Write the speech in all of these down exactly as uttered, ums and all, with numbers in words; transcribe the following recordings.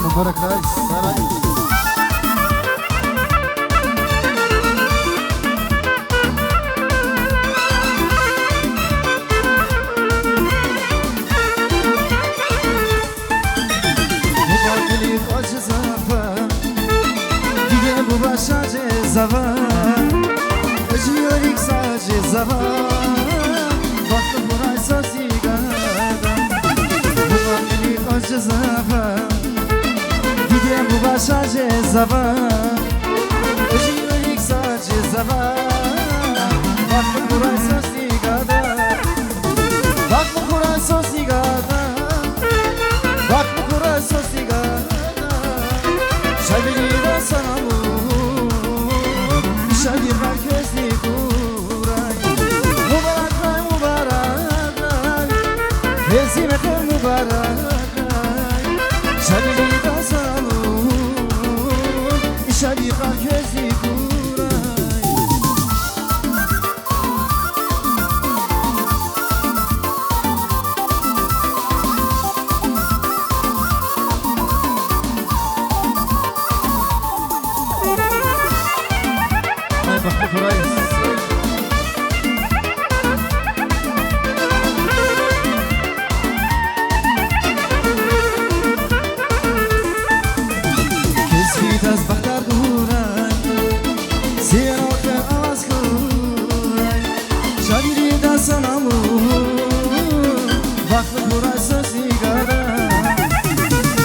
Мубаракрай, сарай. Буба кьилихъ кьван жезава, диде-буба шад жезава, жуьрериз сагъ жезава, бахтлу хьурай сусни гада. Буба кьилихъ кьван жезава, диде-буба шад жезава, жуьрериз сагъ жезава, бахтлу хьурай сусни гада. Бахтлу хьурай сусни гада, бахтлу хьурай сусни гада. Шадвилида санал лугьун, шад йикъар квезни хьурай. Мубаракрай, мубаракрай, квез и мехъер мубаракрай. Шадвилида санал лугьун, шад йикъар квезни хьурай. Ай, бахтлу хьурай. Квез виридаз бахтар хьурай, сивер алкъе аваз хьурай, Шадвилида санал лугьун, бахтлу хьурай сусни гада.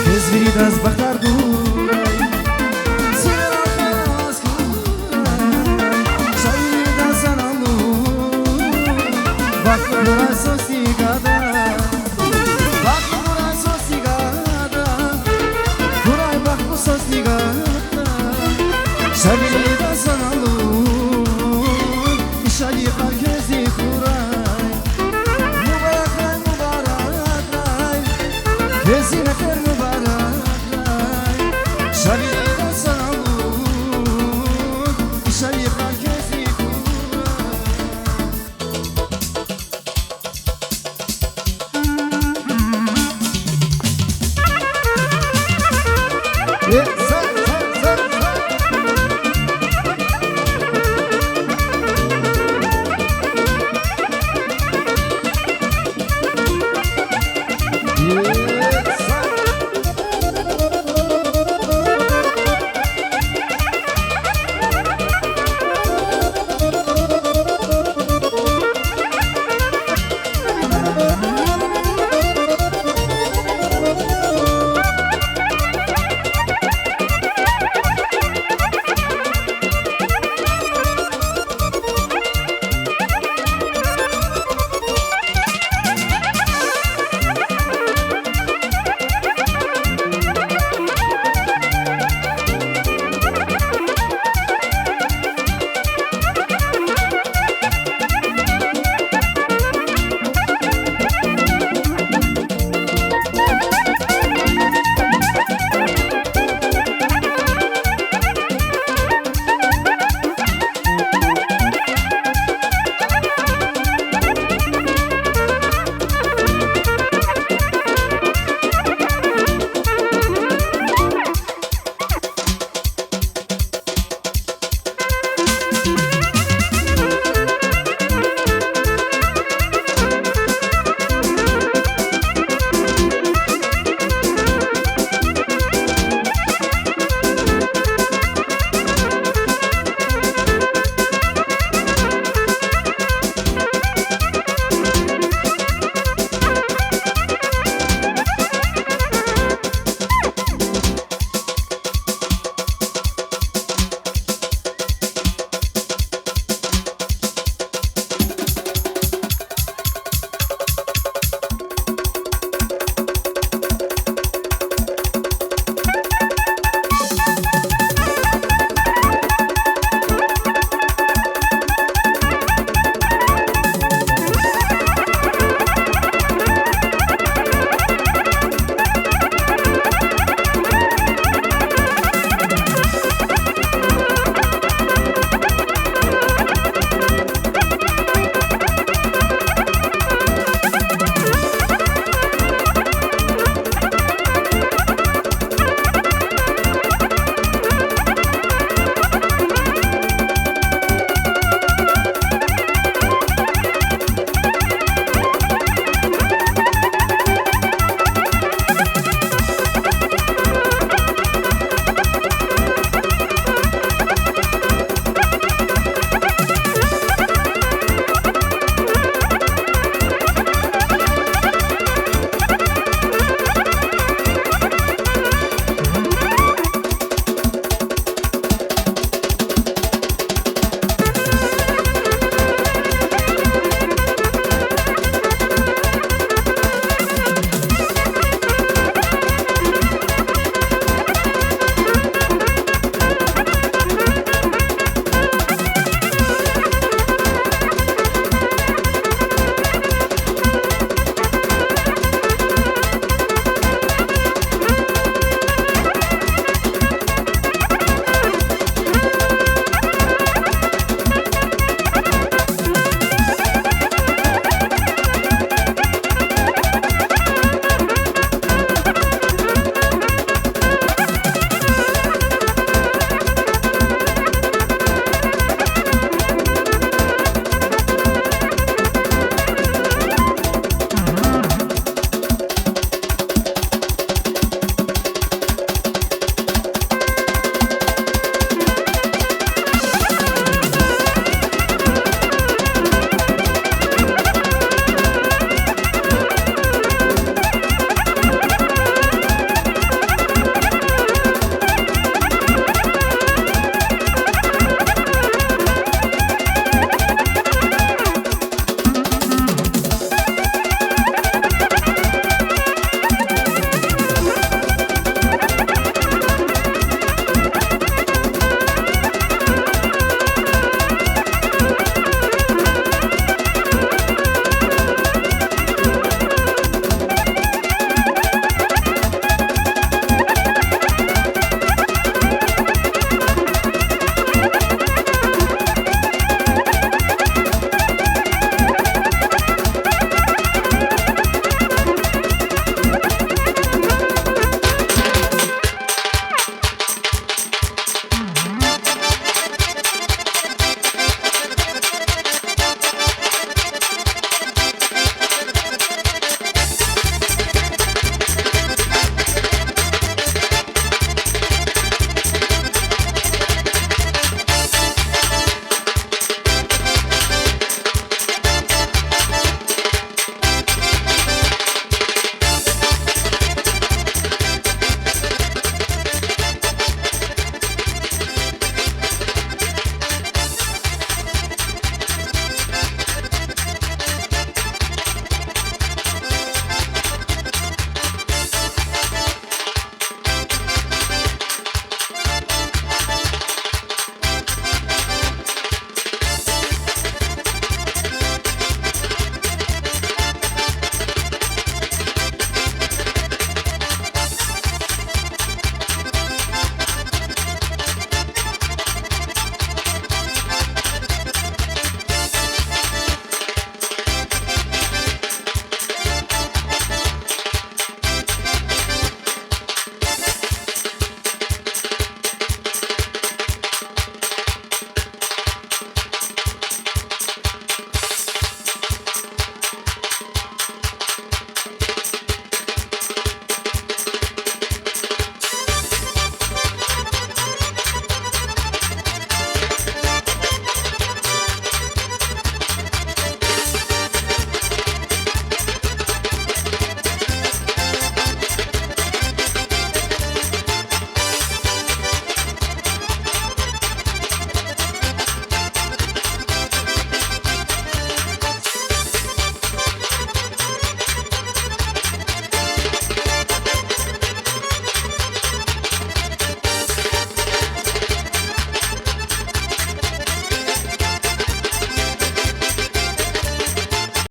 Квез виридаз бахтар хьурай, сивер алкъе аваз хьурай, Шадвилида санал лугьун, бахтлу хьурай сусни гада. Бахтлу хьурай сусни гада, хьурай бахтлу сусни гада. Шадвилида санал лугьун, шад йикъар квезни хьурай. Мубаракрай, мубаракрай, квез и мехъер мубаракрай. Шадвилида санал лугьун, шад йикъар квезни хьурай. Э,